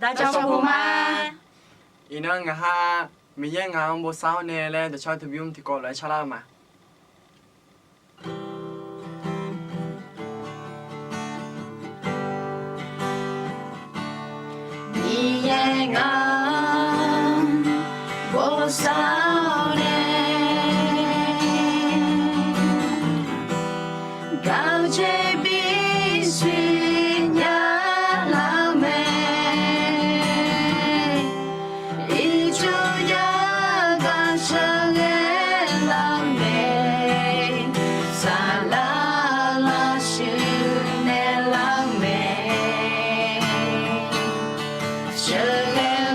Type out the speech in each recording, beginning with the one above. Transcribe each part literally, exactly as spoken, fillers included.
Daqcawq puq ma. Iqnan ngaq ha, Miqyaer ngaq-anr bosav-awr nae laer dawqcar teu bymr tiqkawv lof-aer carlar-eu ma. Miqyaer ngaq-anr bosav-awr nae, gaq-eu jeq bisiq nya lar mae. Ircuf jav gaq sheuqghae lar mae. Saflar lavshuif naeq lar mae. Sheuqghae-eu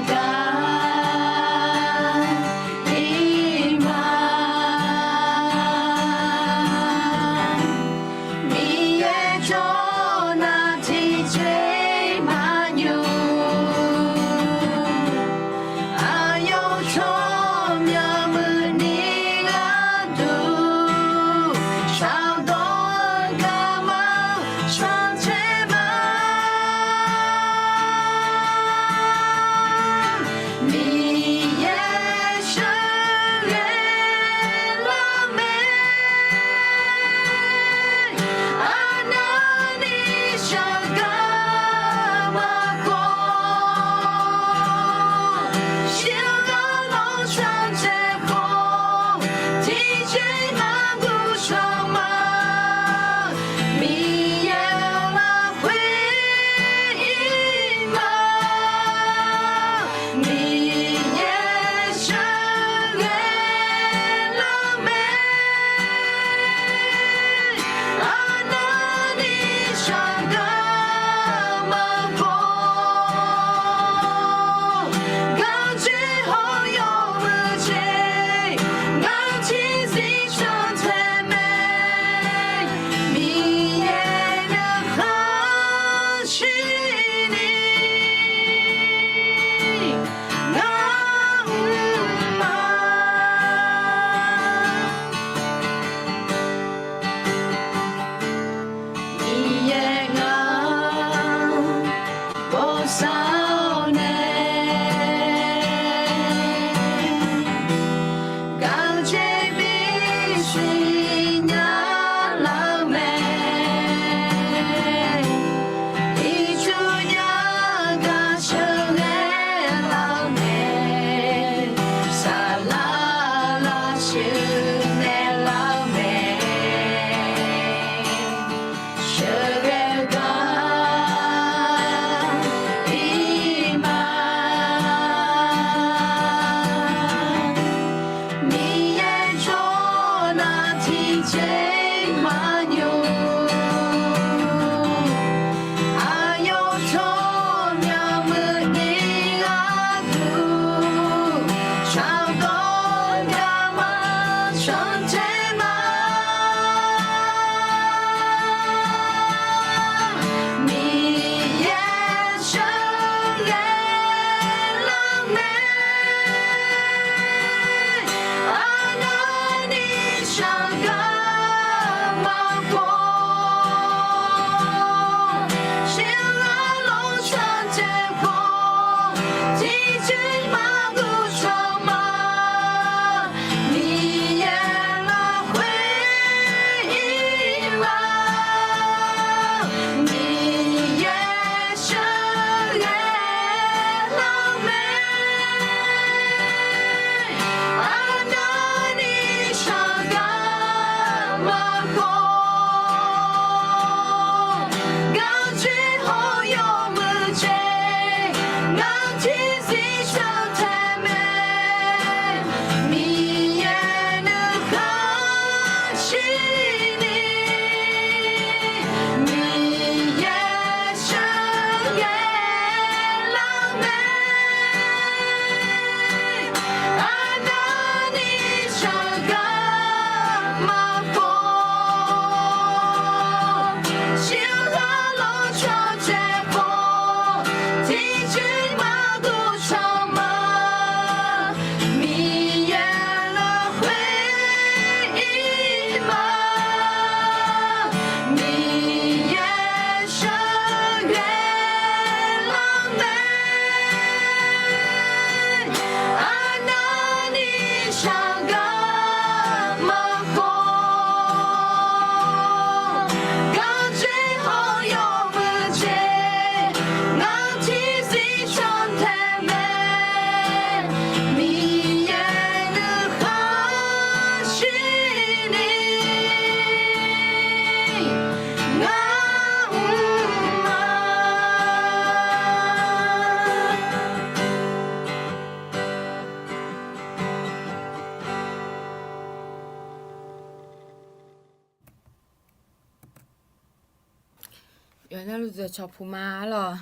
Yawqha navluf dawqcawq puq ma lawq.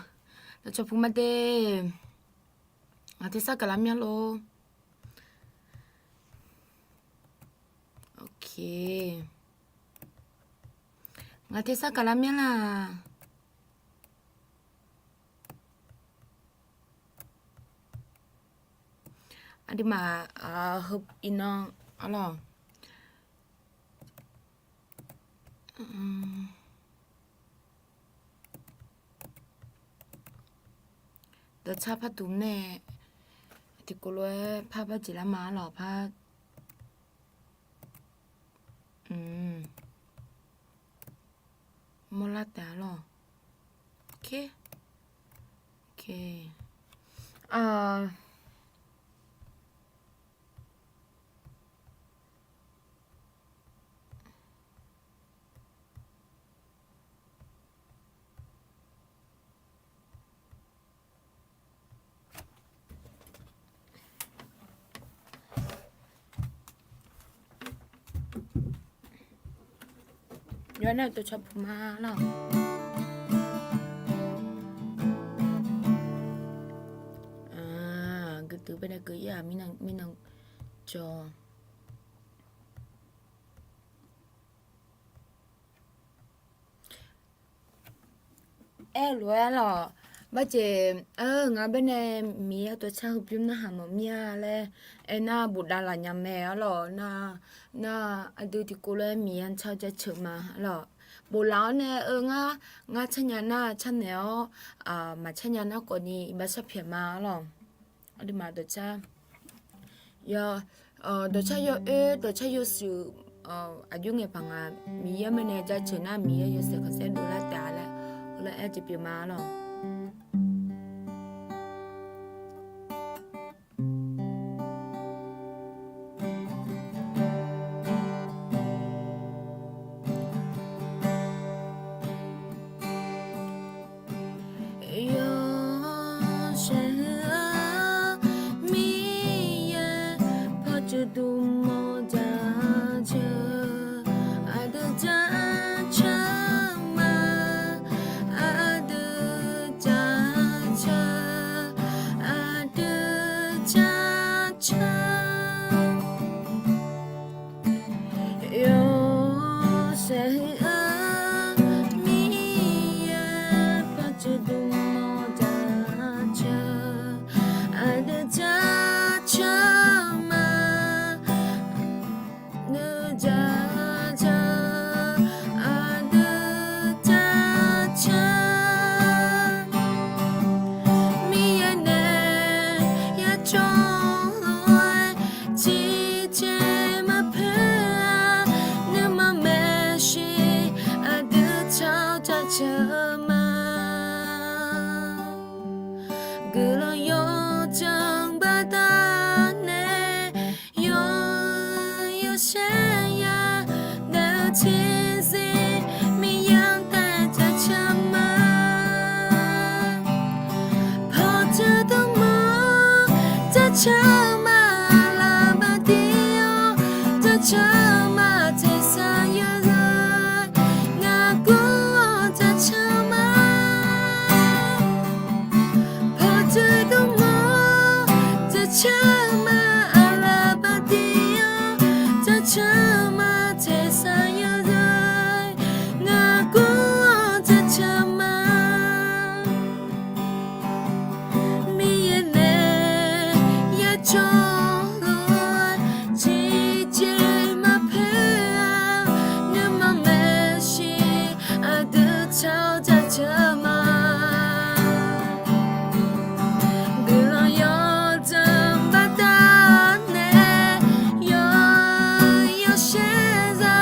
Dawqcawq puq ma de. Ngaq tersar gaqlar mya lor. Ok. Ngaq tersar gaqlar mya laq. Aqduimaf, heu iqnan arlawq. Dawqtsar par duq nae tiqkawv lof-aer par bar jeq lar ma arlawq par. Mawrlar taef arlawq. Ok. Ok. Yawqha navluf dawqcawq puq ma lawq. Guiqdui baenae keuv-ir-aq mirnan jawr. Aer-eu lof-aer arlawq, barjeq, ngar baenae Miqyaer dawqcar heubymr narhaq mawf mir-a laer aernar, bofdav laf nya mae arlawq. Nar, nar aqdui tiqkawv lof-aer Miqyaer-anr car jaceuq ma arlawq. Boflaf-awr nae, eu, ngar, ngar carnya nar carnaeq-awr, maqcarnya nar khawfni iqbax sharpyaeq ma arlawq. Aqduimaf dawqcar, yawf, dawqcar yawoer dawqcar yawshuif, aqjox ngaeq paq nga, Miqyaer-anr baenae jaceuq nar Miqyaer yawshaef khanqsaer dovlar taef-a laer, heulof-aer jeq pyeuf ma arlawq. Yawshaef heu-aq Miqyaer pawqtsuif dmq mawf jaceuq, aqdui jaceuq ma, aqdui jaceuq, aqdui jaceuq. Yawshaef heu-aq Miqyaer pawqtsuif dmq mawf jaceuq, aqdui jaceuq ma, aqdui jaceuq, aqdui jaceuq. Miqyaer nae yajawr lof-aer tiqjeq maqpoeq-a, nuima maeqshi aqdui tsawq jaceuq ma. Guiqlanq yawdzanq baqdanae yawqha yawshaef ya daef-eu tiqzir Miqyaer-anr taef jaceuq ma. Pawqtsuif dmq mawf jaceuq ma, aqlaf baqdir-awr jaceuq ma, tersar yawzeu ngaq gur-awr jaceuq ma. Pawqtsuif dmq mawf jaceuq ma, aqlaf baqdir-awr jaceuq ma, tersar yawzeu ngaq gur-awr jaceuq ma. Miqyaer nae yajawr lof-aer tiqjeq maqpoeq-a, nuima maeqshi aqdui tsawq jaceuq ma. Guiqlanq yawdzanq baqdanae yawqha yawshaef ya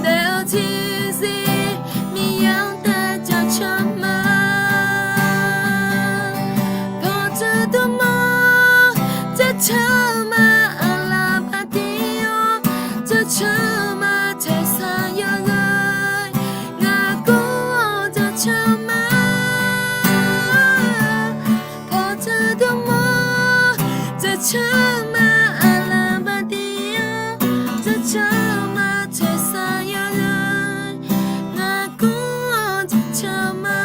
daef-eu tiqzir Miqyaer-anr taef jaceuq ma. Pawqtsuif dmq mawf jaceuq ma, aqlaf baqdir-awr jaceuq ma, tersar yawzeu ngaq gur-awr jaceuq ma. Pawqtsuif dmq mawf jaceuq ma, aqlaf baqdir-awr jaceuq ma, tersar yawzeu ngaq gur-awr jaceuq ma.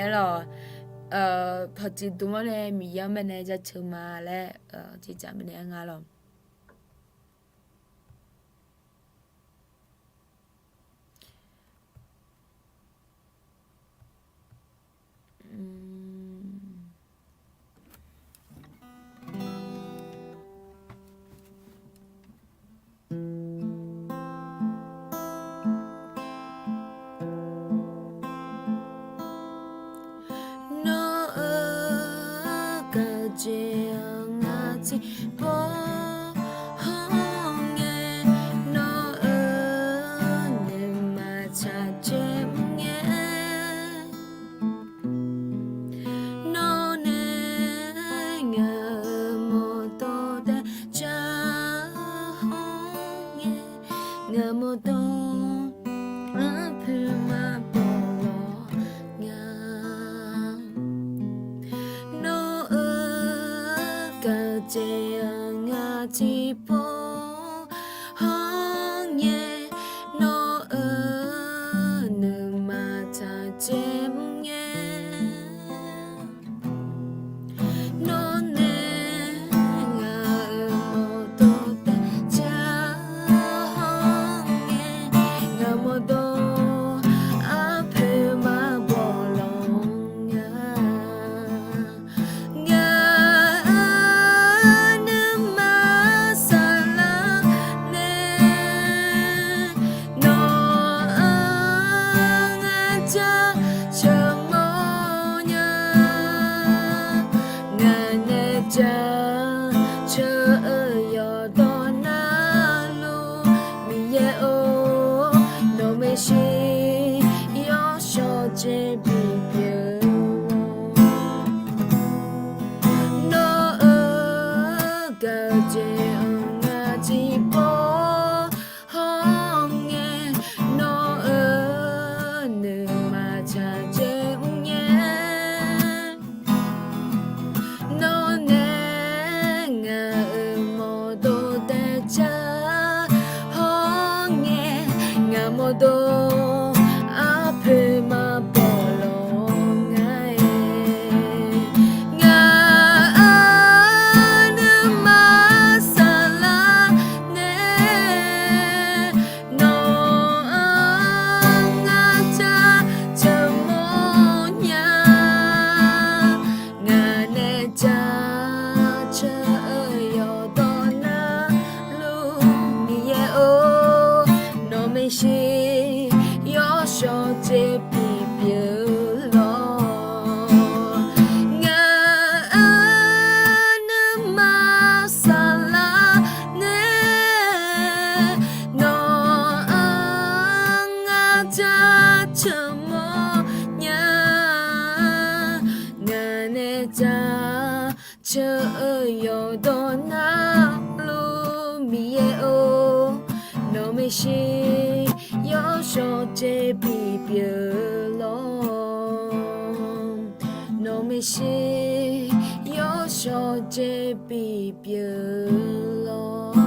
Arlawq, pawqtsuif dm-awr nae Miqyaer-anr baenae jaceuq ma laer, ciqcaq maeqnaeq-aer nga lawq. Nawr-eu gaqjeq-anr ngar tiqpov hawr ngae, nawr-eu nuima tsaqcaev mr ngae, nawr nae ngaq-euq mawrdo taev jar hawr ngae, ngaq mawrdo arpoeq maqbaw lawq nga. Nawr-eu gaqjeq-anr ngar tiqpov hawr ngae, nawr-eu nuima tsaqcaev mr ngae, nawr nae ngaq-euq mawrdo taev jar hawr ngae, ngaq mawrdo arpoeq maqbaw lawq nga. Ngaq-euq nuima saflar nae, nawq-anr ngar jaceuq mawrnya. Ngaq nae jaceuq-eu yawqdawq navluf, Miqyaer-or, nawq maeqshi yawshawr jeq bipyeuf-awq. Nawr-eu gaqjeq-anr ngar tiqpov hawr ngae, nawr-eu nuima tsaqcaev mr ngae, nawr nae ngaq-euq mawrdo taev jar hawr ngae, ngaq mawrdo arpoeq maqbaw lawq nga-aer. Ngaq-euq nuima saflar nae, nawq-anr ngar jaceuq mawrnya. Ngaq nae jaceuq-eu yawqdawq navluf, Miqyaer-or, nawq maeqshi yawshawr jeq bipyeuf lawq. Ngaq-euq nuima saflar nae, nawq-anr ngar jaceuq mawrnya. Ngaq nae jaceuq-eu yawqdawq navluf, Miqyaer-or, nawq maeqshi yawshawr jeq bipyeuf lawq. Nawq maeqshi yawshawr jeq bipyeuf lawq.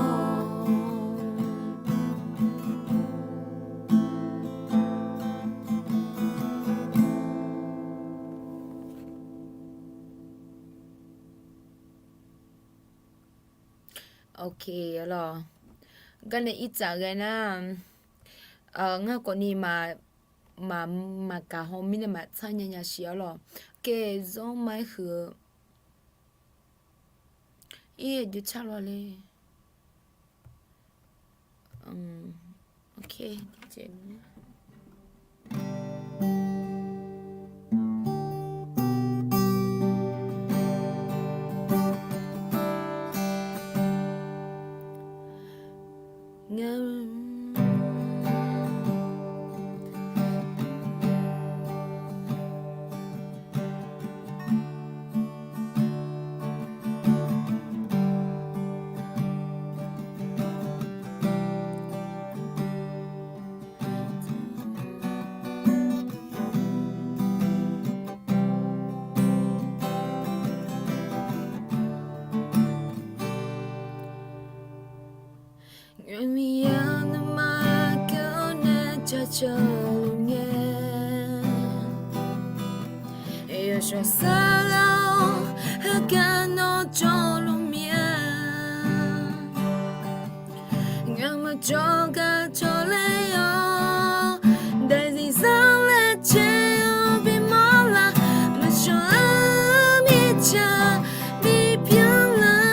Ok, arlawq. Garnae irtsaf ghae nar, ngar khawfni maq, maq, maqgaq haw mirnae maqtsar nya nya siq arlawq. Kae, zanr ma-aer huiq-eu. Ir, aqjox car lawq le. Ok. Miqyaer nuima keuv nae jaceuq-eu ngae, Yawshawr saflar-awr, heugar nawr jawrluf mir-a. Ngamaf jawrgar jawrler-awr, daefzir zanr laer caer-awr bimawr lar, maqshawr-eu mirtsaq bibyan lar.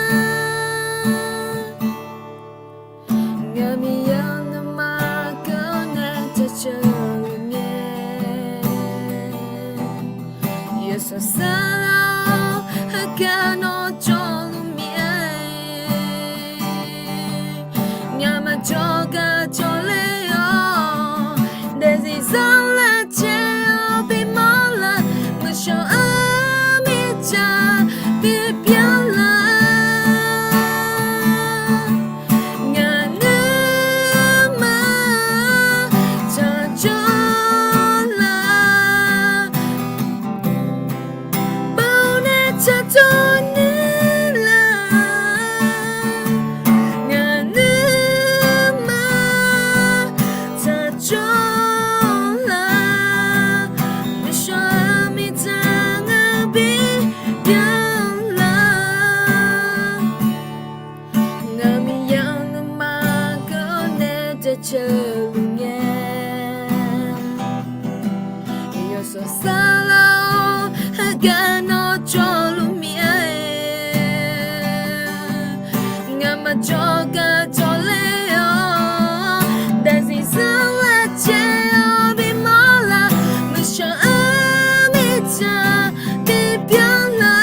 Ngaq Miqyaer-anr nuima keuv-awr nae jaceuq-eu ngae, yawshawr saflar-awr, heugar nawr jawrluf mir-a. Ngamaf jawrgar jawrler-awr, daefzir zanr laer caer-awr bimawr lar, maqshawr-eu mirtsaq bibyan lar. Ngaq nuima tsaq jawr lar, baoq nae tsaq jawr nuir lar. Ngaq nuima tsaq jawr lar, maqshawr-eu mirtsaq ngaq bibyan lar. Ngaq Miqyaer-anr nuima keuv-awr nae jaceuq-eu ngae, yawshawr saflar-awr, heugar nawr jawrluf mir-a. Ngamaf jawrgar jawrler-awr, daefzir zanr laer caer-awr bimawr lar, maqshawr-eu mirtsaq bibyan lar.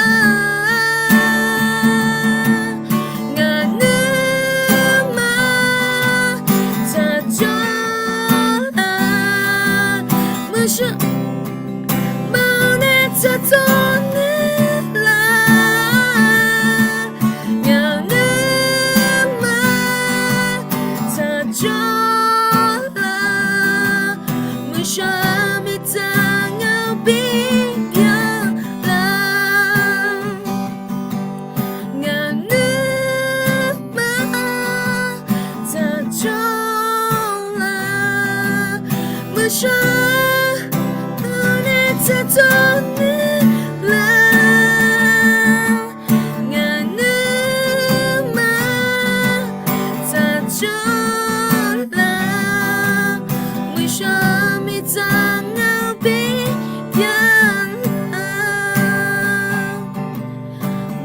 Ngaq nuima tsaq jawr lar, maqshawr, baoq nae tsaq jawr nuir lar. Ngaq nuima tsaq jawr lar, maqshawr-eu mirtsaq ngaq bibyan lar. Ngaq nuima tsaq jawr lar, maqshawr-eu nae tsaq jawr nuir lar. Ngaq nuima tsaq jawr lar, maqshawr-eu mirtsaq ngaq bibyan lar.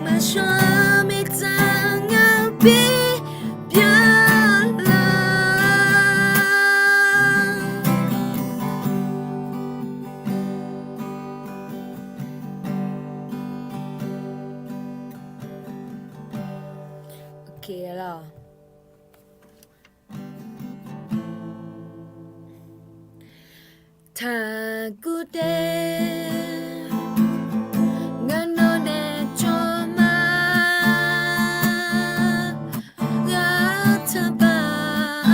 Maqshawr-eu mirtsaq ngaq bibyan lar. Taqguv daef, ngar nawr nae jawr ma. Ghaq taqbaq,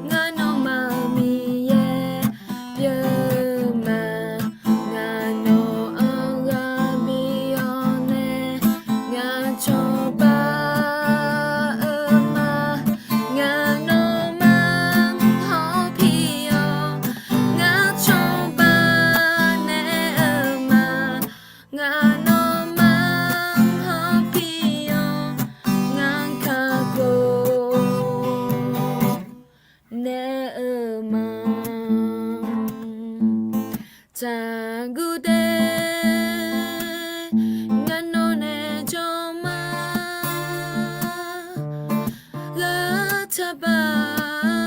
ngar nawmaf-euq Miqyaer pyeuf ma. Ngar nawq-anr ghaq bif-awr nae, ngar cawba-eu ma. Ngar nawmaf-anr hawpir-awr, ngar cawba naeq-eu ma. Ngar nawmaf-anr hawpir-awr, ngar kakhof naeq-eu ma. Taqguv daef, ngar nawr nae jawr ma. Ghaq taqbaq,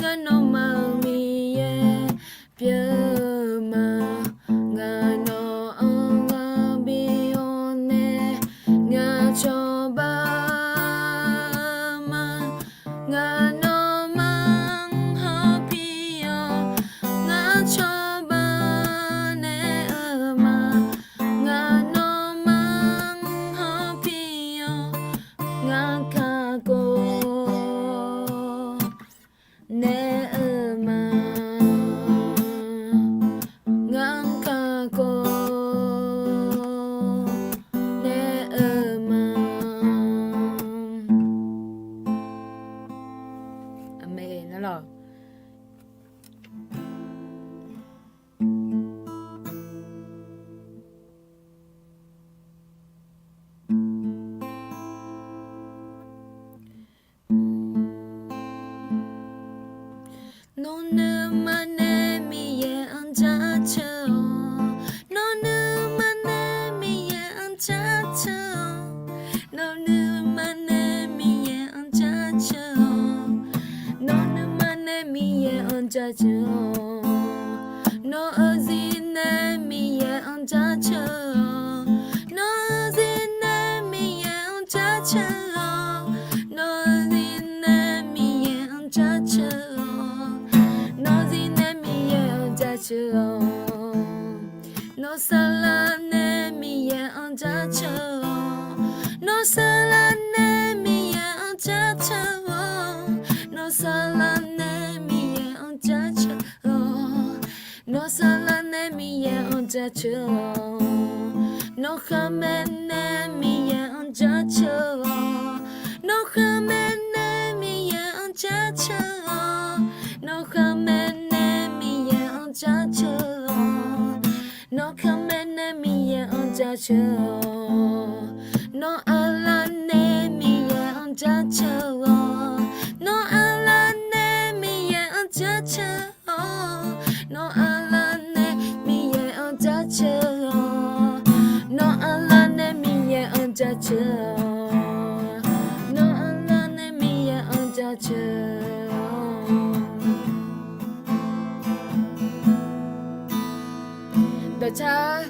ngar nawmaf-euq Miqyaer pyeuf ma. Ngar nawq-anr ghaq bif-awr nae, ngar cawba ma. Ngar nawmaf-anr hawpir-awr, ngar cawba naeq-eu Nawq-eu zifnaeq Miqyaer-anr jaceuq-awq. Nawq-eu zifnaeq Miqyaer-anr jaceuq-awq. Nawq-eu zifnaeq Miqyaer-anr jaceuq-awq. Nawq-eu zifnaeq Miqyaer-anr jaceuq-awq. Nawq-eu saqlaq nae Miqyaer-anr jaceuq-awq. Nawq-eu saqlaq nae Miqyaer-anr jaceuq-awq. Nawq-eu saqlaq nae Miqyaer-anr jaceuq-awq. Nawq-eu saqlaq nae Miqyaer-anr jaceuq-awq. Nawq-eu khanqmaeq nae Miqyaer-anr jaceuq-awq. Nawq-eu khanqmaeq nae Miqyaer-anr jaceuq-awq. Nawq-eu khanqmaeq nae Miqyaer-anr jaceuq-awq. Nawq-eu khanqmaeq nae Miqyaer-anr jaceuq-awq. Nawq-eu aqlaf nae Miqyaer-anr jaceuq-awq. Nawq-eu aqlaf nae Miqyaer-anr jaceuq-awq. Nawq-eu aqlaf nae Miqyaer-anr jaceuq-awq. Nawq-eu aqlaf nae Miqyaer-anr jaceuq-awq. Nawq-eu aqlaf nae Miqyaer-anr jaceuq-awq. Dawqcar,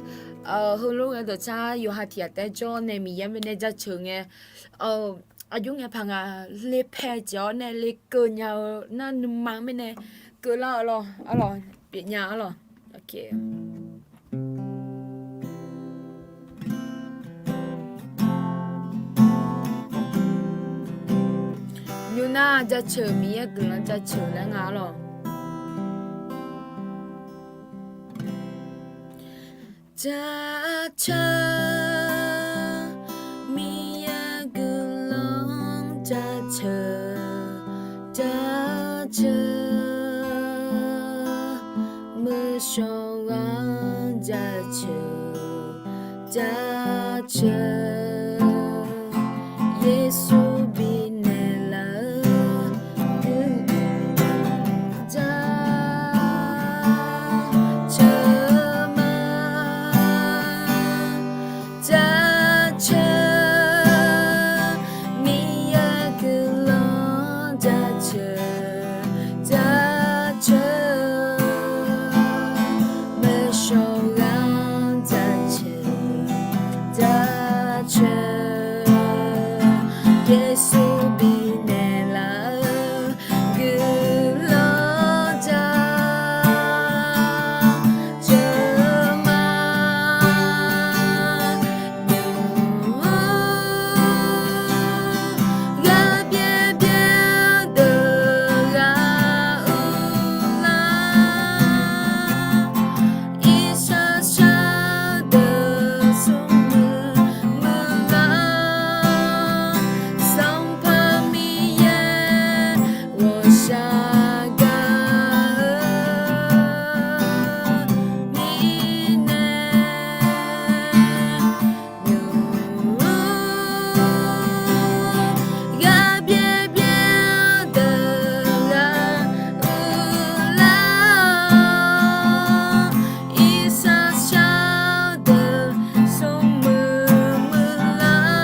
heulof-aer dawqcar yawqha tiq ghaq taef-aer jawr nae Miqyaer mirnae jaceuq ngae, aqjox ngae paq ngaq le pae jeq-awr nae le keuv nya-eu nar nuima mirnae keuvlar-awq lawq, arlawq, pyeuf nya arlawq. Nymr nar jaceuq Miqyaer guiqlanq jaceuq laer nga arlawq. Jaceuq Miqyaer guiqlanq jaceuq, jaceuq meuqshawq ghaq jaceuq, jaceuq Yeqsur bifnaeq laf-eu guiqlanq jaceuq ma. Jaceuq Miqyaer guiqlanq jaceuq, jaceuq meuqshawq ghaq jaceuq, jaceuq Yeqsur bifnaeq laf-eu guiqlanq jaceuq ma. Nymq-mr ghaq byaer byaer deuq ghaq uvlar, iqshar shar deuq smrmuiq muiqlar, Sanqpaq Miqyaer ghawqshaq gaq-eu mirnae, nymq-mr ghaq byaer byaer deuq ghaq uvlar-awr, iqshar shar deuq smrmuiq muiqlar,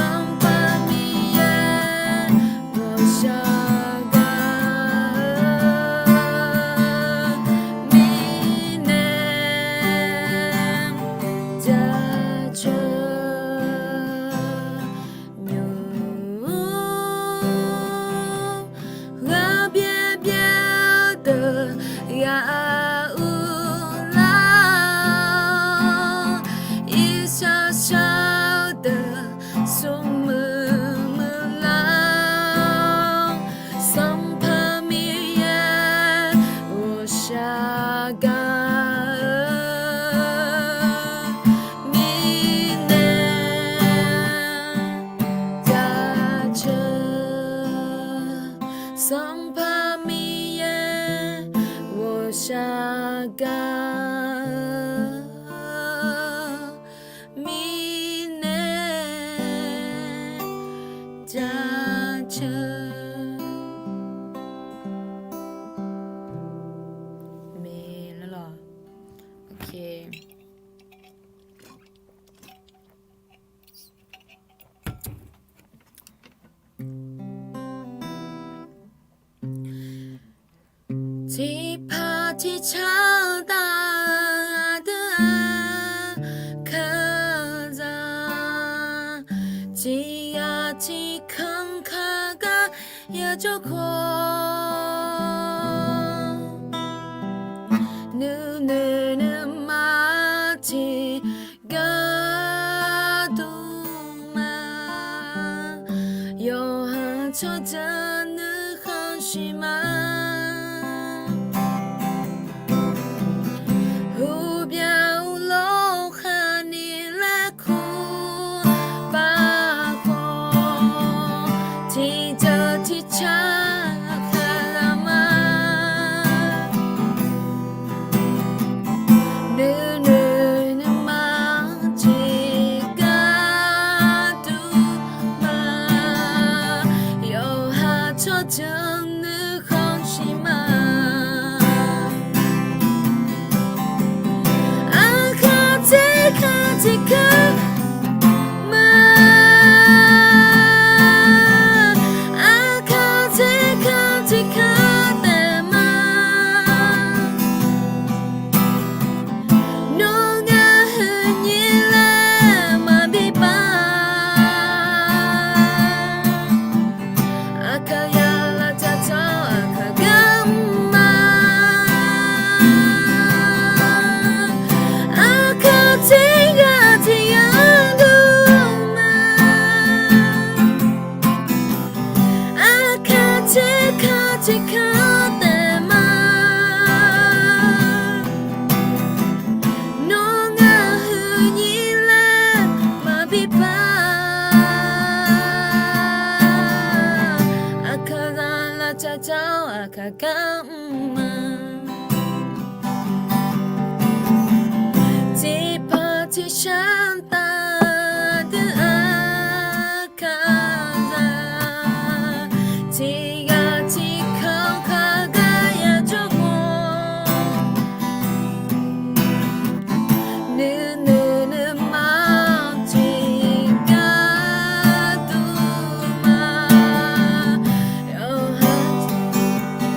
Sanqpaq Miqyaer ghawqshaq gaq-eu mirnae, jaceuq nymq-mr ghaq byaer byaer deuq ghaq uvlar-awr, iqshar shar deuq smrmuiq muiqlar-awr, Sanqpaq Miqyaer ghawqshaq gaq-eu mirnae, jaceuq Sanqpaq Miqyaer ghawqshaq gaq-eu mirnae, jaceuq mae lawq. Tiqpaq tiqcar taf-eu aqdui-aq, kaqzaq tiqghaq tiqkanr kaqgar yajawr khawf, nuinoeq nuima tiqgar dur ma, yawqha tsawrjeuq nuikhanr shuif ma. Uqbyaq uqlof khaqni laer kur paq khawf, tiqjeuq tiqcar kaqzaq ma, nuinoeq nuima tiqgar dur ma, yawqha tsawrjeuq nuikhanr shuif ma. Aqkaq tserkaq tiqkar ma, aqkaq tserkaq tiqkar taef ma, nawr ngaq huiqnyir laer maqbi paq. Aqkaqzaq lavtsaf tsawr aqkaq gar mr ma, aqkaq tserghaq tiqghaq dur ma, aqkaq tserkaq tiqkar taef ma, nawr ngaq huiqnyir laer maqbi paq. Aqkaqzaq lavtsaf tsawr aqkaq gar mr ma, tiqpaq tiqshar taf dui-aq, kaqzaq tiqghaq tiqkanr kaqgar yajawr khawf, nuinoeq nuima tiqgar dur ma, yawqha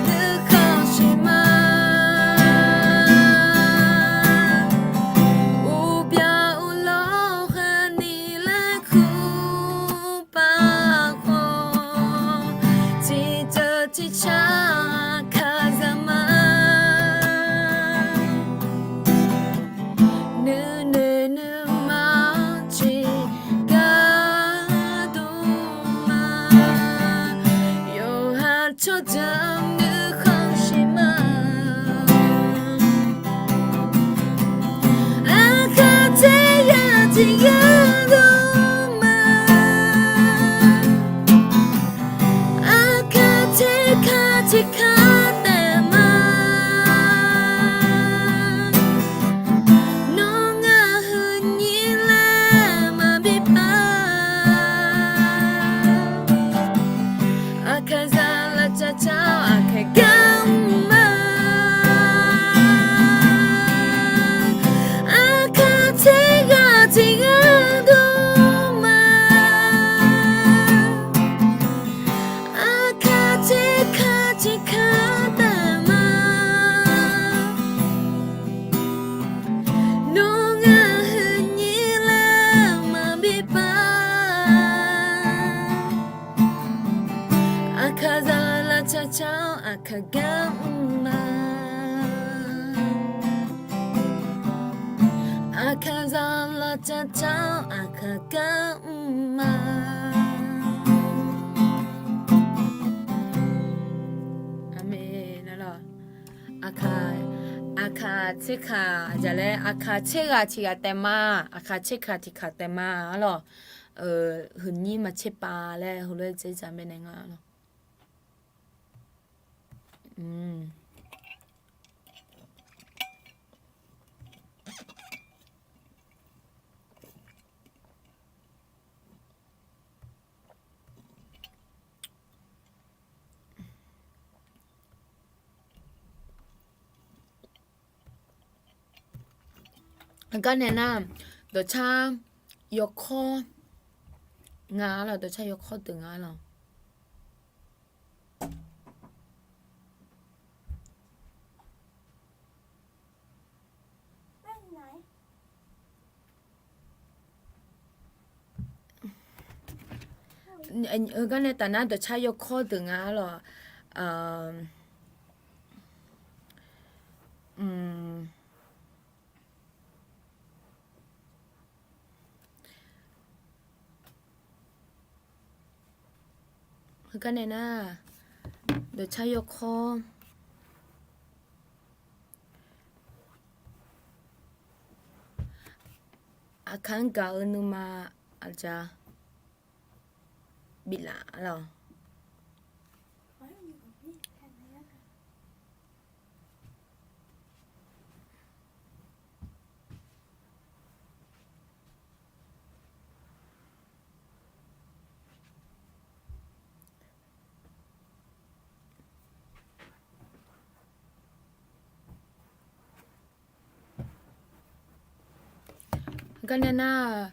nuikhanr shuif ma. Uqbyaq uqlof khaqni laer kur paq khawf, tiqjeuq tiqcar kaqzaq ma, nuinoeq nuima tiqgar dur ma, yawqha tsawrjeuq nuikhanr shuif ma. Aqkaq tserghaq tiqghaq dur ma, aqkaq tserkaq tiqkar taef ma, nawr ngaq huiqnyir laer maqbi paq. Aqkaqzaq lavtsaf tsawr aqkaq gar mr ma, aqkaq tserghaq tiqghaq dur ma, aqkaq tserkaq tiqkar taef ma, nawr ngaq huiqnyir laer maqbi paq. Aqkaqzaq lavtsaf tsawr aqkaq gar mr ma, aqkaqzaq lavtsaf tsawr aqkaq gar mr ma. Aqmeq. Aqkaq, aqkaq tserkaq jaq laer aqkaq tserghaq tiqghaq taef ma, aqkaq tserkaq tiqkaq taef ma arlawq. Huiqnyir maqtser paq laer heulof-aer dzer dzaq mae nae nga arlawq. Aqgar nae nar, dawqcar yawkawr nga arlawq, dawqcar yawkawr deuq nga arlawq. Heugar nae taf nar dawqcar yawkawr deuq nga lawq. Heugar nae nar dawqcar yawkawr Aqkaq-anr gaq-eu nuima aqja biflaf lawq. Heugar nae nar,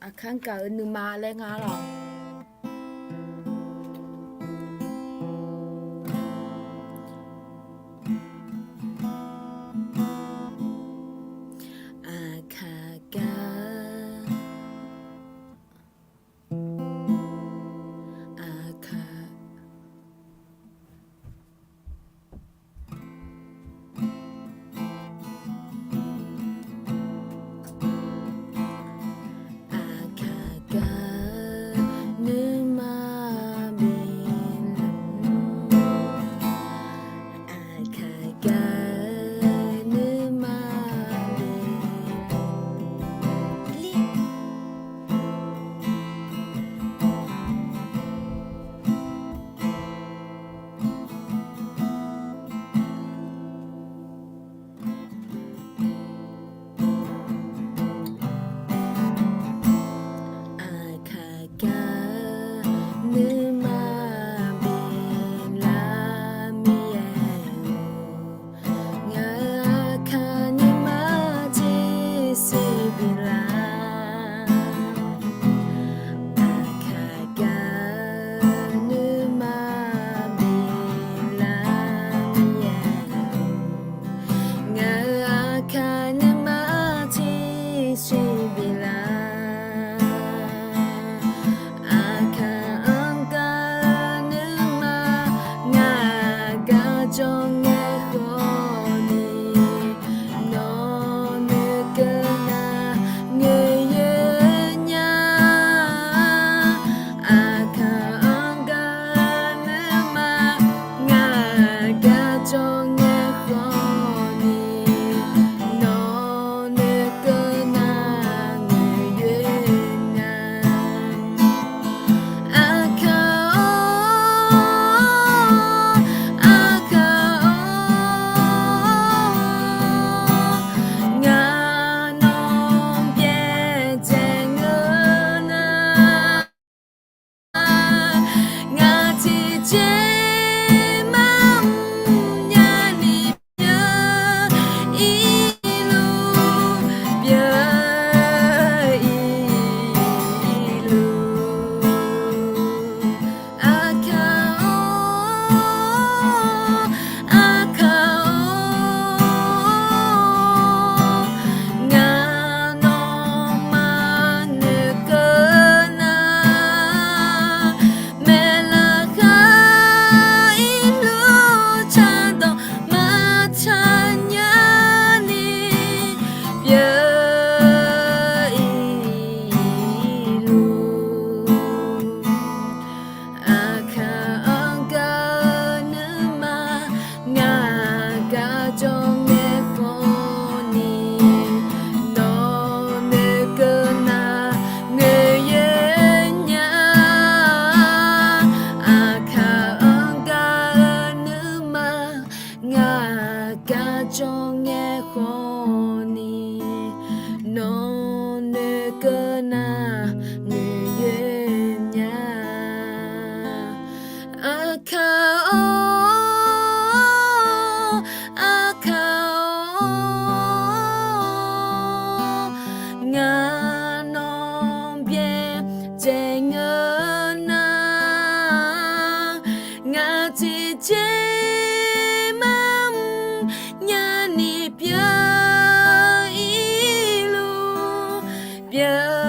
aqkaq-anr gaq-eu nuima laer nga lawq. Aqkaq gar, aqkaq Aqkaq gar nuima biflaf, aqkaq gar nuima biflaf. Aqkaq gar nuima biflaf mir-aer-eu, ngaq-euq aqkaq nuima tiqsiq biflaf. Aqkaq gar nuima biflaf mir-aer-eu, ngaq-euq aqkaq nuima tiqsiq biflaf. Aqkaq-anr gaq-eu nuima ngaq gar jawr ngae khawf ni, nawq noeqkeuv nar ngoeqyoer nya. Aqkaq-anr gaq-eu nuima ngaq gar jawr ngae khawf ni, nawq noeqkeuv nar ngoeqyoer nya. Aqkaq-or, aqkaq-or, ngaq nawq byaerdzae ngeur nar, ngaq tiqjeq maqmr nyani pyeuf-ir luf, pyeuf-ir luf. Aqkaq-or, aqkaq-or, ngaq nawq maqnoeqkeuv nar, maeqlaf khar-ir luf, cardawq maqtsaq nyani pyeuf-ir luf. Aqkaq-anr gaq-eu nuima ngaq gar jawr ngae khawf ni, nawq noeqkeuv nar ngoeqyoer nya. Aqkaq-anr gaq-eu nuima ngaq gar jawr ngae khawf ni, nawq noeqkeuv nar ngoeqyoer nya. Aqkaq-or, aqkaq-or, ngaq nawq byaerdzae ngeur nar, ngaq tiqjeq maqmr nyani pyeuf-ir luf, pyeuf-ir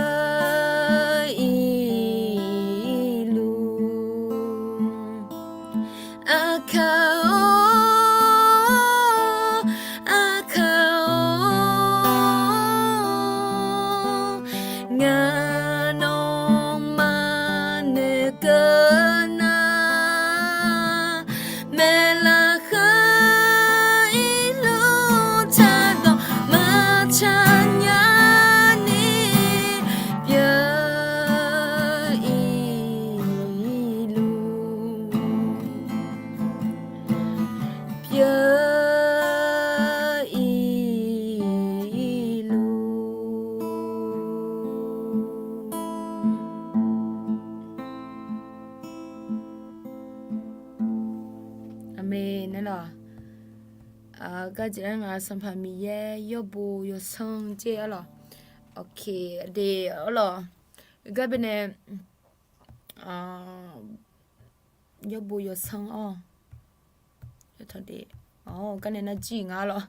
Gar jeq-aer nga, Sanqpaq Miqyaer yawbo yawsanr jeq arlawq. Ok, de arlawq. Heugar baenae yawbo yawsanr-awr, garnae nar jir nga lawq.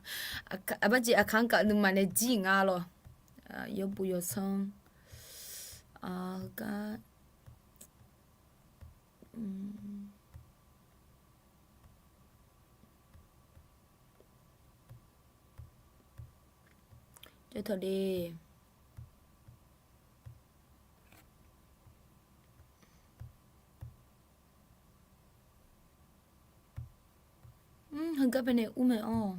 Aqbar jeq aqkaq-anr kaf nuima nae jir nga lawq. Yawbo yawsanr. Heugar Jawr tawq de. Heugar baenae ur mae-awr.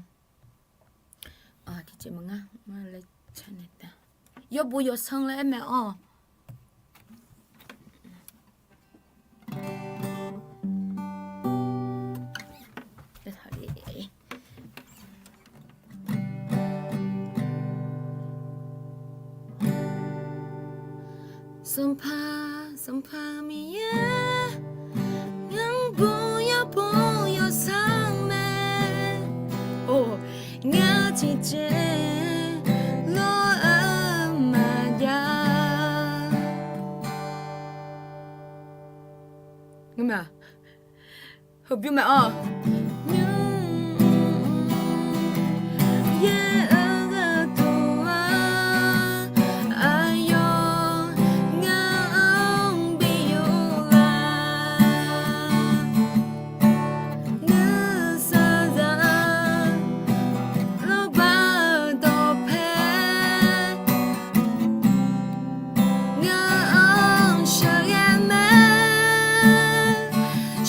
Tiqjeq maqngar, laer ca naeq ta. Yawbo yawsanr laer aer mae-awr. Sanqpaq, Sanqpaq Miqyaer, ngar-anr bof yawbo yawsanr mae. Or, ngar tiqjeq lof-eu maqjav. Ngeurma, heubymr mae-awr. Yaer-eu gharduq-aq, aqyawf ngar-anr bi yuf la. Nuisar zaq lawrbaq dawqpae ngar-anr sheuqghae mae.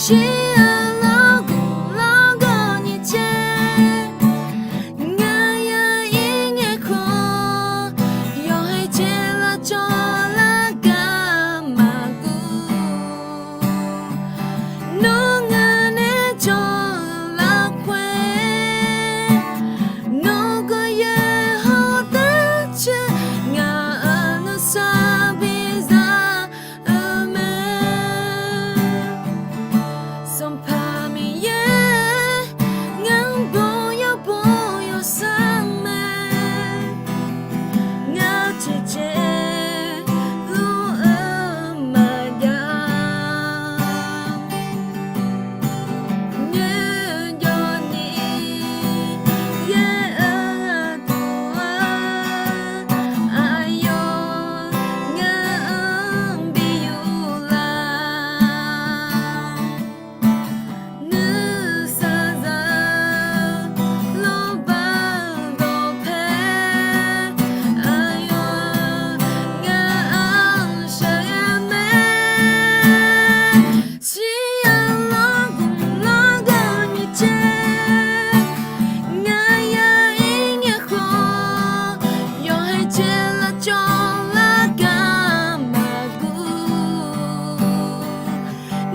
Shir-eu lawrguf lawrgawv nyiq caer, nganyaf ir ngaeq khawf, yawqha caer lavcawv lar gar maqguv. Nawr ngaq nae cawv lafkhoer, nawr gawryaer hawr deuq caer, ngaq-euq nuisar biza-eu mae. Sanqpaq Miqyaer, ngar-anr bof yawbo yawsanr mae. Ngar tiqjeq lof-eu maqjav. Nyoerjawv ni yaer-eu gharduq-aq, aqyawf ngar-anr bi yuf la. Nuisar zaq lawrbaq dawqpae, aqyawf ngar-anr sheuqghae mae. Shir-eu lawrguf lawrgawv nyiq caer, nganyaf ir ngaeq khawf, yawqha caer lavcawv lar gar maqguv.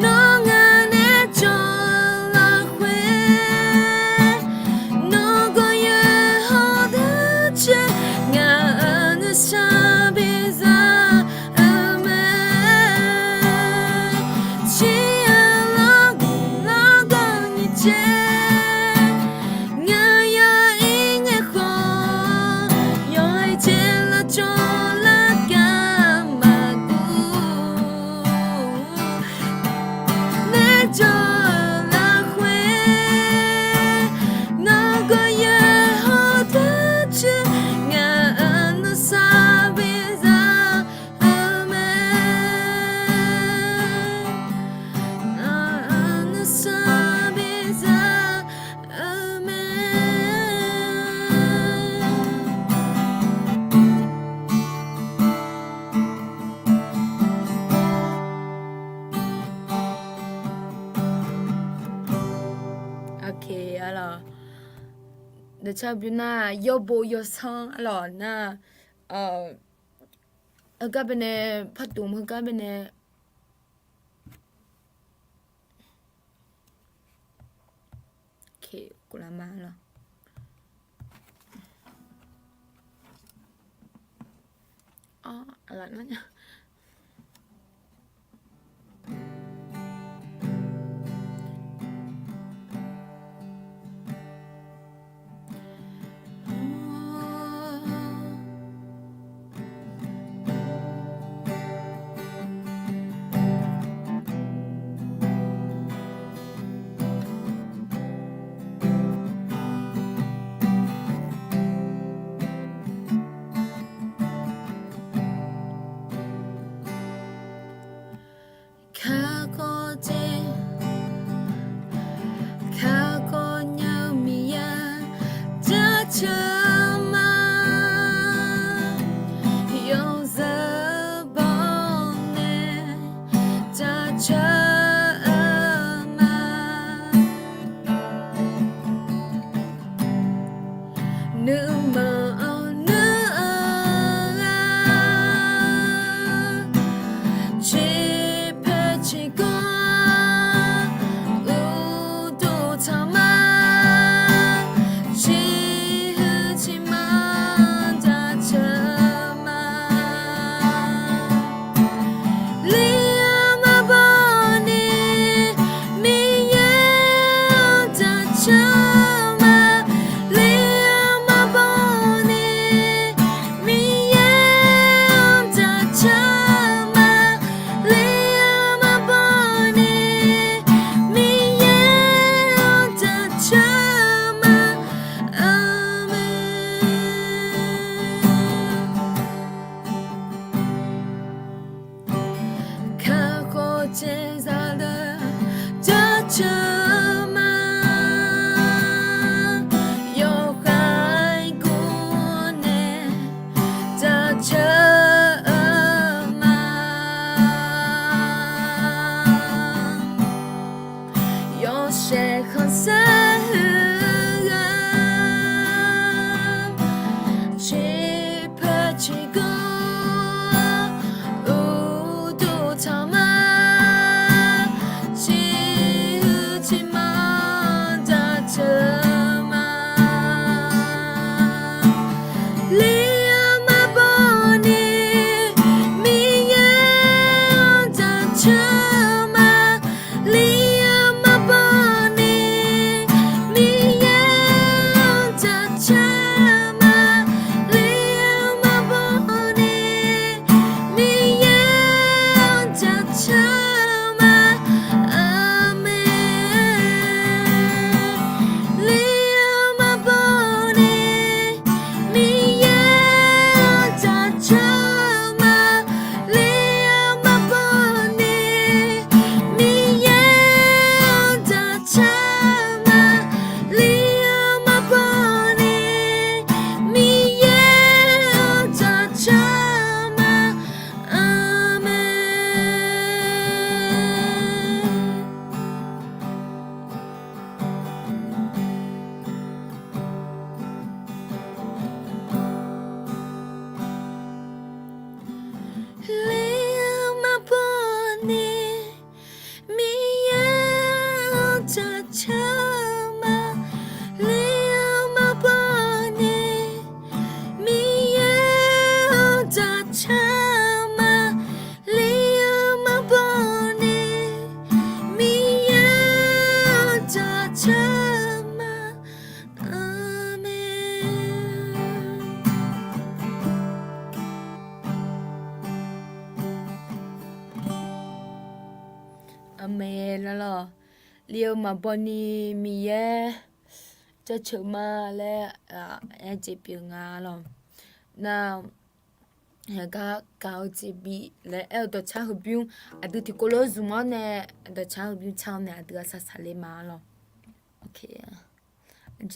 Nawr ngaq nae cawv lafkhoer, nawr gawryaer hawr deuq caer, ngaq-euq nuisar biza-eu mae. Shir-eu lawrguf lawrgawv nyiq caer, nganyaf ir ngaeq khawf, yawqha caer lavcawv lar gar maqguv. Nae cawv-eu lafkhoer, nawr gawryaer hawr deuq caer, ngaq-euq nuisar biza-eu mae. Ngaq-euq nuisar biza-eu mae. Ok, arlawq. Dawqcar bymr nar yawbo yawsanr arlawq nar, heugar baenae, par dmq heugar baenae. Ok, kuvlar ma lawq. Aqlaf nar nya. Nuima-anr nuir-eu-aq, ciqpoeq ciqgawr uqduq tsawq ma, ciqhuiq ciqmanq jaceuq ma. Lir-eu maqbaw ni Miqyaer-anr jaceuq ma. Lir-eu maqbaw ni Miqyaer-anr jaceuq ma. Lir-eu maqbaw ni Miqyaer-anr jaceuq ma. Aqmeq. Kakhof caevzaq deuq jaceuq ma. Yawqghaq irgur nae jaceuq ma. Yawshaef khanqsaer huiq-eu ciqpoeq ciqgawr uqduq tsawq ma, ciqhuiq ciqmanq jaceuq ma. Lir-eu maqbaw ni Miqyaer-anr jaceuq ma. Lir-eu maqbaw ni Miqyaer-anr jaceuq ma. Lir-eu maqbaw ni Miqyaer-anr jaceuq ma. Aqmeq. Lir-eu maqbaw ni Miqyaer-anr jaceuq ma. Lir-eu maqbaw ni Miqyaer-anr jaceuq ma. Lir-eu maqbaw ni Miqyaer-anr jaceuq ma. Aqmeq. Lir-eu maqbaw ni Miqyaer-anr jaceuq ma. Lir-eu maqbaw ni Miqyaer-anr jaceuq ma. Lir-eu maqbaw ni Miqyaer-anr jaceuq ma. Aqmeq. Aqmeq lawlawq. Lir-eu maqbaw ni Miqyaer jaceuq ma laer aer jeq pyeuf nga lawq. Nar, gar gaq-eu jeq bif laer aer-eu dawqcar heubymr aqdui tiqkawv lof zmq-awr nae, dawqcar heubymr car-awr nae aqdui-aq saqsaq le ma lawq. Aqjeq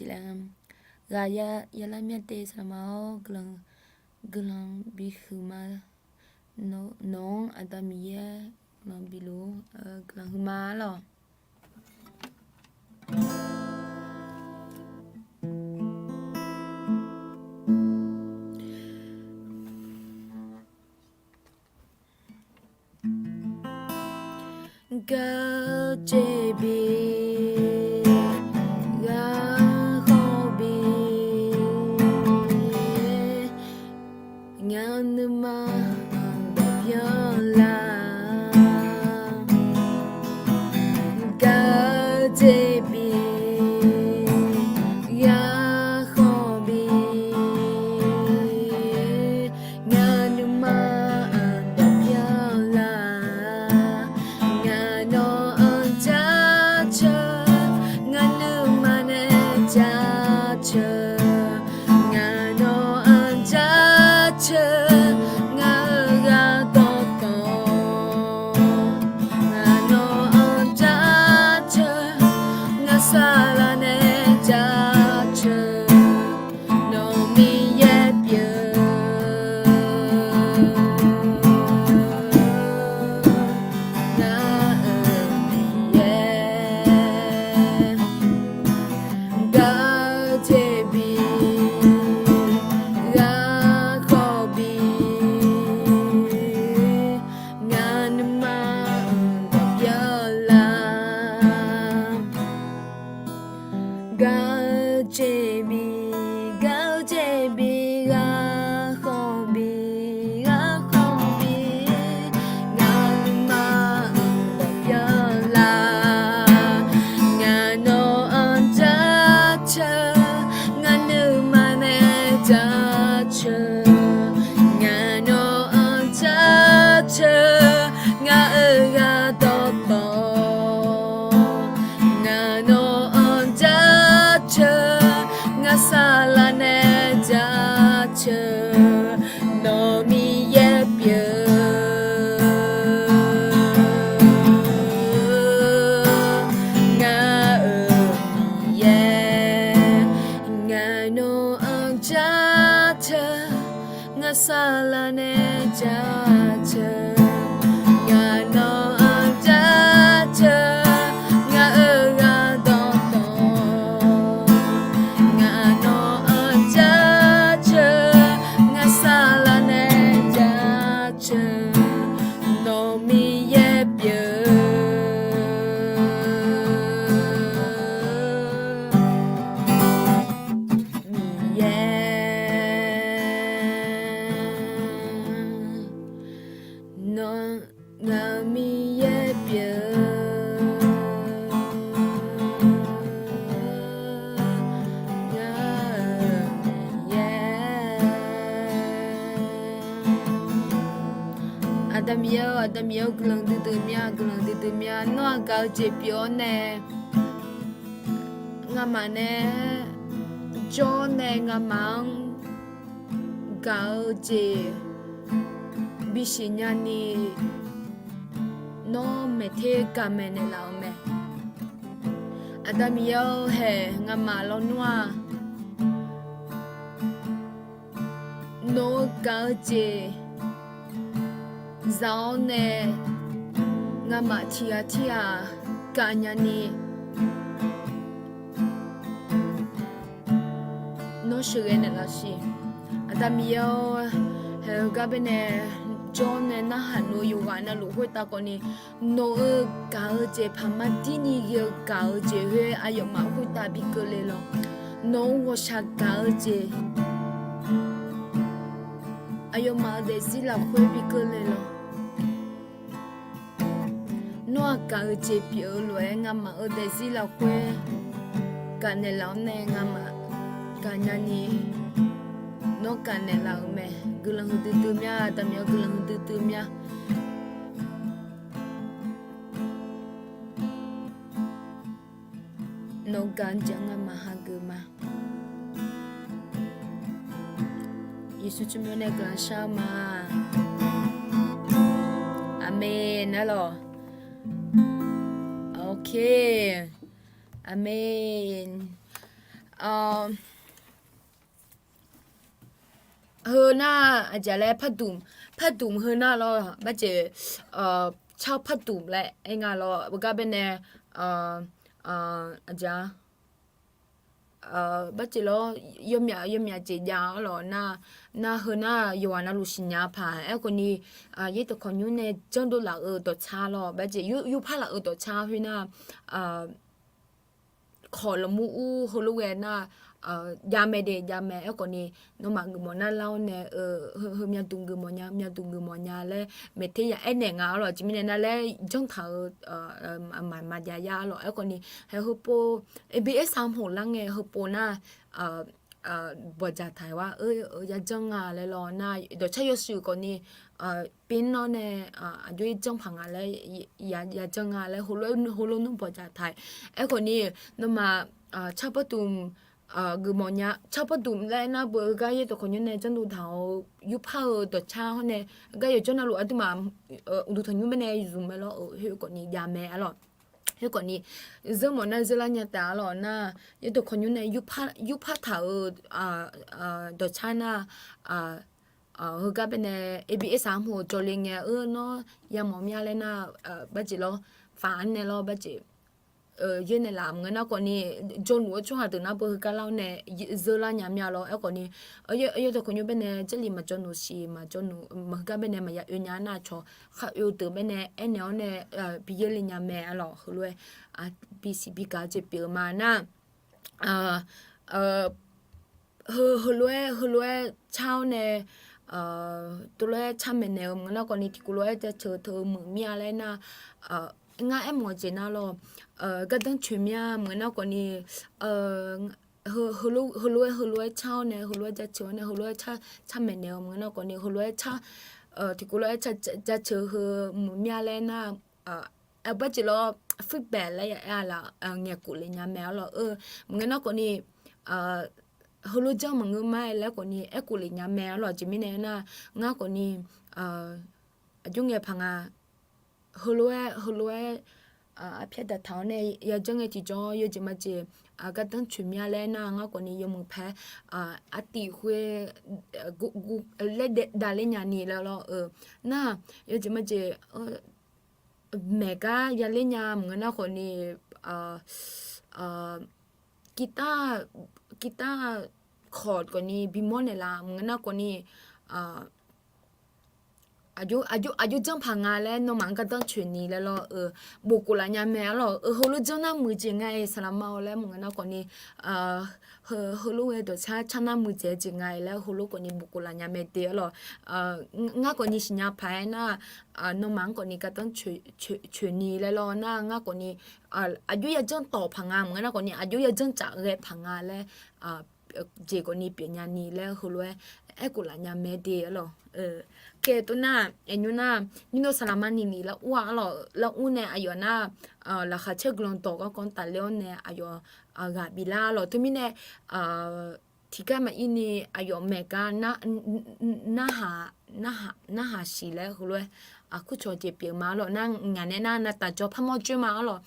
laer, ghaq yalar myav te saqlaqma-awr guiqlanq bihuiq ma. Nawq-anr Aqda Miqyaer guiqlanq bif luf-ur, guiqlanq huiq ma lawq. Gaq-eu jeq bif, ghaq khawf bif, ngaq nuima dawq byan lar. Gaq-eu jeq bif, ghaq khawf bif, ngaq nuima dawq byan lar. Ngaq nawq-anr jaceuq bi ghar khawf bi ghar khawf bi, nga'maf mq dawq pyar lar. Ngaq nawq-anr jaceuq, ngaq nuima nae jaceuq. Ngaq nawq-anr jaceuq, ngaq-euq ghaq dawqtawv. Ngaq nawq-anr jaceuq, ngaq saqlaq nae jaceuq. Nawq Miqyaer pyeuf, ngaq-euq Miqyaer. Ngaq nawq-anr jaceuq, ngaq saqlaq nae jaceuq. Ngaq nawq-anr jaceuq, ngaq-euq ghaq dawqtawv. Ngaq nawq-anr jaceuq, ngaq saqlaq nae jaceuq. Nawq Miqyaer pyeuf, Miqyaer. Nawq, ngaq Miqyaer pyeuf, ngaq-euq Miqyaer. Aqda Miqyaer-eu, Aqda Miqyaer-eu, guiqlanq duidui mya, guiqlanq duidui mya. Nawr-aq gaq-eu jeq pyeuf-awr nae ngamaf nae jawr-awr nae ngamaf-anr gaq-eu jeq bisiq nyani, nawr maeqter gaq maeqnaeq laf-euq mae. Aqda Miqyaer-eu haeq, ngamaf lawnmr-aq, nawq-eu gaq-eu jeq za-awr nae ngamaf tiqghaq tirghaq gaq nyani, nawr sheuqghae naeqlaf siq. Aqda Miqyaer-awr, haeq-eu gar baenae jawr nae narhaq nawq-eu yawqghaq navluf khoertav khawfni, nawq-eu gaq-eu jeq paq mar dirni ghae-eu gaq-eu jeq khoer aqyawfmaf khoertav bi keuvle lawq. Nawq-eu ghawqshaq gaq-eu jeq aqyawfmaf-eu daefzir lafkhoer bi keuvle lawq. Nawr-aq gaq-eu jeq pyeuf-eu lof-aer ngamaf-eu daefzir lafkhoer gaq naeqlaf-awr nae ngamaf gaq nyani, nawr gaq naeqlaf-euq mae. Guiqlanq huiqdui dui mya, Aqda Miqyaer-awr, guiqlanq huiqdui dui mya. Nawq-eu gaq-eu jeq-anr ngamaf hageuf ma. Yeqsur tsawrmyanr nae guiqlanq shar-eu ma. Aqmeq. Nar lawq. Ok. Aqmeq. Heu nar aqjeq laer ภาค dmq, ภาค dmq heu nar lawr barjeq, car ภาค dmq laer aer nga lawr. Beugar baenae aqjeq barjeq lawr, yawmyaq yawmyaq jeq jav-awr lawr nar, nar heu nar yawqghaq navluf siqnya paq. Aerkhawfni yaerdawq khawqnymr nae janrdov laf-eu dawqtsar lawr, barjeq yurpar laf-eu dawqtsar khoer nar, kawq lanqmur ur heulof ghae nar, jav mae de jav mae. Aerkhawfni nawmaf geufmawf nar lar-awr nae, heumya dmq geufmawf nya, mya dmq geufmawf nya laer maeqter ya aernaeq nga-awr lawr. Aqjeq mirnae nar laer janrtaq-eu maqjav ya-awr lawr. Aerkhawfni hae heupov, abs armq lar ngae heupov nar, bawqdzaq taq-iq war, yajanr nga laer lawr nar, dawqcar yawshuif khawfni, pir nawr nae aqjox-ir janr paq nga laer, yajanr nga laer heulof nmr bawqdzaq taq-iq. Aerkhawfni nawmaf car ภาค dmq geufmawf nya, car ภาค dmq laer nar beu heugar yaerdawq khawqnymr nae janrdov taq-eu yurpar-eu dawqcar hawr nae, heugar yawqjawr navluf aqduimaf uqduq tanqnymr baenae zmq mae lawr-euq khoerkhawfni jav mae-a lawq. Khoerkhawfni zeur mawf nar zeur lar nya taef-a lawq nar, yaerdawq khawqnymr nae yurpar taq-euq dawqcar nar, heugar baenae abs armq-eu jawrle ngae-eu nawr yamawf mya laer nar, barjeq lawr, faq-anr nae lawr barjeq yaer naeqlaf maqngeur nar khawfni, jawrluf-eu tsawrhaq deuq nar beu heugar lar-awr nae zeur lar nya mya lawr. Aerkhawfni yaerdawq khawqnymr baenae jarlif maqjawr nuq siq, maqjawr nuq maqheugar baenae maqya oe nya nar, aqcawq khar oe-eu deuq baenae aernaeq-awr nae bi yaerle nya mae-a lawq. Heulof-aer bisiq bi gaq-eu jeq pyeuf-eu ma nar, ภาค heu, heulof-aer, heulof-aer car-awr nae, tov lof-aer car maeqnaeq-eu maqngeur nar khawfni tiqkawv lof-aer jaceuq-eu teu-eu muiq mir-a laer nar, ngar aermawf-eu jeq nar lawr, gardanr coeq mir-a maqngeur nar khawfni, heulof-aer, heulof-aer car-awr nae, heulof-aer jaceuq-awr nae, heulof-aer car maeqnaeq-eu maqngeur nar khawfni, heulof-aer car, tiqkawv lof-aer jaceuq heu muiq mir-a laer nar, aqbar jeq lawr, feedback laer ya aer-a laf, ngaeqkhof lef nya mae arlawr. Maqngeur nar khawfni, heulof janr maqngeur ma-aer laer khawfni aerkhof lef nya mae arlawr. Aqjeq mirnae nar, ngar khawfni, aqjox ngae paq nga, heulof-aer, heulof-aer, arpyaer daqtaq-awr nae yajanr ngae tiqjawr yawjeq majeq, gardanr coeq mir-a laer nar, ngar khawfni yawmuiq paer, artiv khoer, laer dav ler nyani laer lawr-eu. Nar, yawjeq majeq, maeq gar yaler nya maqngeur nar khawfni, guitar, guitar chord khawfni bimawr naeqlaf maqngeur nar khawfni, aqjox, aqjox janr paq nga laer nawmaf-anr gardanr coeq ni laer lawr-eu, bofkhof laf nya mae arlawr. Heulof janr nar muiqjeq nga-iq saqlaqma-awr laer maqngeur nar khawfni, heulof ghae dawqcar car nar muiqjeq-eu jeq nga-iq laer heulof khawfni bofkhof laf nya mae de arlawr. Ngar khawfni siqnya paq-aer nar, nawmaf-anr khawfni gardanr coeq ni laer lawr nar, ngar khawfni, aqjox yajanr tawq paq nga maqngeur nar khawfni, aqjox yajanr tsaf ghae paq nga laer, jeq khawfni pyeuf nyani laer heulof-aer aerkhof laf nya mae de arlawr. Kae tov nar, aqnymr nar, nymr dov saqlaqma ni ni lar ur-a arlawr. Lar ur nae aqyawf nar, laqkhaq caer guiqlanq dawq garkawv tafler-awr nae aqyawf ghaq biflar arlawr. Teumirnae, tiqgar maqir ni aqyawf maeq gar narhaq, narhaq, narhaq siq laer heulof-aer, kurcawq jeq pyeuf ma arlawr. Nar ngaq nae nar navtaf jawr par mawr joer ma arlawr.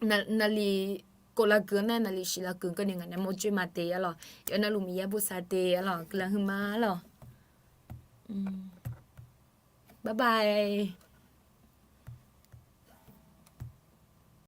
Naqliq kov lavgeuq nar naqliq siq lavgeuq keuvni ngaq nae mawr joer ma de arlawr. Yawf navluf Miqyaer bosav de arlawr. Guiqlanq huiqma arlawr. Bye bye.